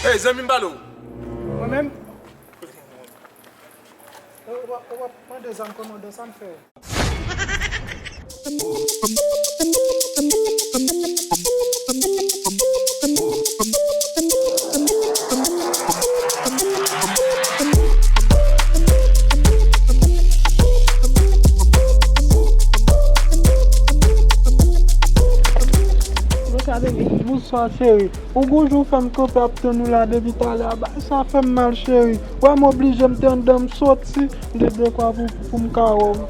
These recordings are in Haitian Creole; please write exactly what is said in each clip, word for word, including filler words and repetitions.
Hey, zanmi m pale w. Mwen menm? Ou, ou, ou ap mande zam kòmandan, sa m fè? Bonswa, baby. Bonswa, cheri. Ou gon jou fè m kanpe ap tann ou la depi talè a. Bagay sa fè m mal, cheri. Wè m oblije, m te anndan, m soti, m te dekwa pou, pou m ka wè w.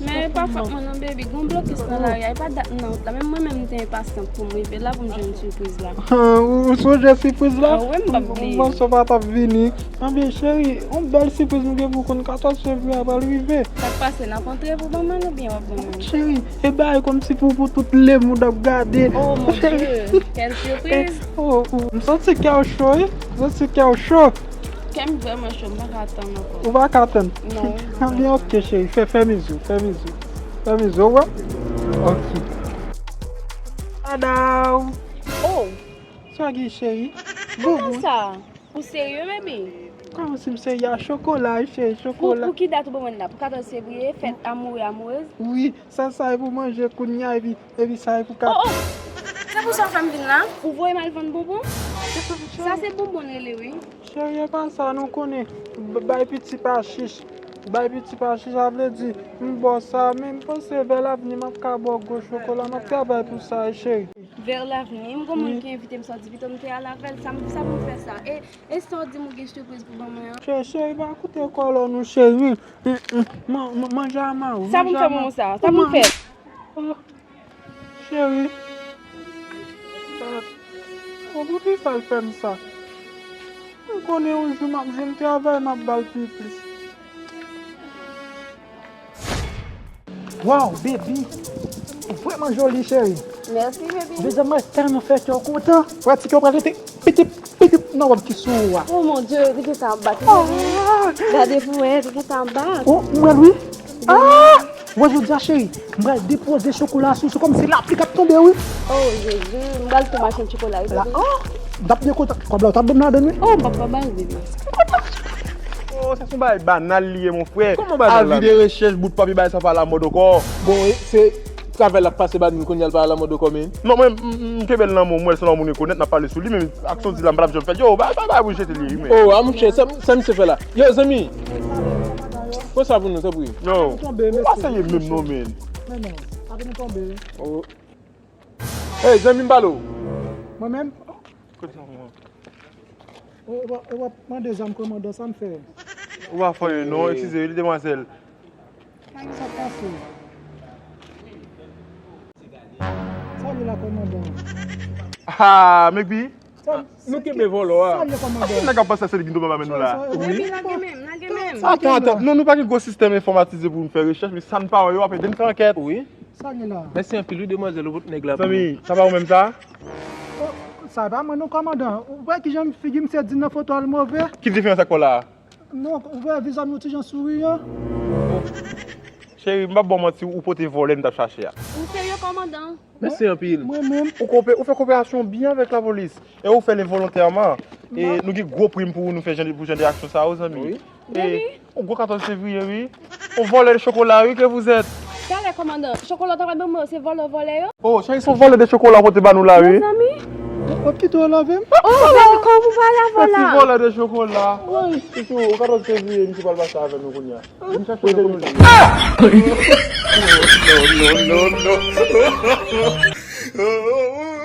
Men e pa fòt mwen non, baby. Gon blokis nan lari a, e pa dat m nan wout la. Menm mwen menm, m te enpasyant pou m rive la, pou m jwenn sipriz la. Ou, ou sonje sipriz la? Ah, wi, m p ap bliye. M panse w pa t ap vini. Anben, cheri, yon bèl sipriz m gen pou w konn katòz fevriye a pral rive. Sa k pase, n ap antre pou ban mwen oubyen w ap ban mwen? Cheri, e bagay kòmsi pou, pou tout lemonn ap gade. Oh, mon Dieu, quelle surprise! Oh, oh, m santi kè w cho, wi. M santi kè w cho. Kè m vrèman cho, m pa ka tann ankò. Ou pa ka tann? Non. Anben, ok, cheri, fè, fè mizo, fè mizo. Fè mizo, wè. Ok. Tadaw! Oh! Sa gen, cheri? Kòman sa? Ou serye, baby? Kòman si m serye a? Chokola, wi, cheri, chokola. Pou, pou ki dat ou ban mwen la? Pou katòz fevriye, fèt amoure, amourez? Wi, sa, sa e pou manje kounya, epi, epi sa e pou kat. Oh, oh! Se pou sa w fè m vin la? Ou voye m al vann bonbon? Sa se bonbon l rele, wi. Cheri, e pa sa, nou konnen. B-, bay piti pa chich. Bay piti pa chich, sa vle di, m ba w sa, men m panse vè lavni m ap ka ba w gwo chokola, m ap travay pou sa, wi, cheri. Vè lavni, m gon moun ki envite m sòti, pito m te al avè l, sa m, sa pou m fè sa? E, e sa w di m ou gen sipriz pou ban mwen an? Cheri, cheri, pa koute kòlò nou, cheri. Mm, mm, man-, man-, manje a mari w, manje a mari w. Sa pou m fè pou ou sa? Sa pou m fè? Oh, cheri. Oh, poukisa l fè m sa? M konnen yon jou m ap jwenn travay, m ap ba l pi plis. Wow, baby! Ou vrèman joli, cheri. Mèsi, baby. Dezyèm mwen tèlman fè kè w kontan. Wè, ti kè w pral rete pitip, pitip nan wòb ki sou ou a. Oh, mon Dieu, li gentan ap bat. Ah! Gade pou wè, li gentan ap bat. Oh, m wè l, wi. Ah! Wè, jodi a, cheri, m pral depoze chokola sou, sou kòm se lapli k ap tonbe, wi. Oh, Jezi, m pral tou machann chokola, wi, baby. La, oh! M t ap byen kontan. Kòb la, ou t ap ban m ladann, wi. Oh, m p ap ba l, baby. Oh, sa se yon bagay banal li ye, mon frè. Kòman banal la? Avi de rechèch, bout papye, bagay sa pa alamòd ankò. Bon, e, se travay la k pase ba nou kounye a, l pa alamòd ankò, men. Non, mwen, m, m, m kenbe l nan men w, m wè l se yon moun rekonèt, n ap pale sou li, men aksyon di la, m pa t ap janm fè l. Yo, bagay, bagay pou jete li ye, wi, men. Oh, a monchè, sa, sa misye fè la? Yo, zanmi! Pran sa pou nou, tanpri. Yo, ou pa serye menm non, men. Men non, ap nou tonbe. Oh. Hey, zanmi m pale w. Mwen menm? Kote sa mwen? Ou, ou, ou ap mande zam kòmandan, sa m fè? Ou pa fè non, eskize, wi, demwazèl. Sa k pase? Sa vle la, kòmandan? Ah, Megbi. Sa, nou kenbe vòlò a. Sa vle, kòmandan? Anpil nèg ap panse se li ki vin tonbe anba men nou la. Wi. Lage men m, lage men m. Atann, atann. Non, nou pa gen gwo sistèm enfòmatize pou nou fè rechèch, men sa n pa wè yo ap ede n fè ankèt. Wi. Sa gen la? Mèsi anpil, wi, demwazèl, ou pot nèg la pou nou. Zanmi, sa pa ou menm sa? Oh, sa pa mwen non, kòmandan. Ou wè kijan figi misye di nan foto a l move? Ki diferans ak kò la a? Non, ou wè vizaj nou ti jan souriyan. Cheri, m p ap ba w manti, ou pote vòlè m t ap chache a. Ou serye, kòmandan? Mèsi anpil. Mwen menm. Ou kope-, ou fè koperasyon byen avèk lapolis. E ou fè li volontèman. E nou gen gwo prim pou nou fè jan de, pou jan de aksyon sa yo, zanmi. Wi. E yon gwo katòz fevriye, wi. On volè de chokola, wi, que vous êtes. Talè, kòmandan, chokola w ta pral ban mwen yo, se vòlè w vòlè yo? Oh, cheri, se yon volè de chokola w pote ba nou la, wi. Mezanmi. W ap kite w lave m? Oh, bèl kòb ou pa lave la. Ti volè de chokola. Wi, se sou yon katòz fevriye, misye pral pase avè nou kounye a. Vin chache nou kounye a. Non, non, non, non.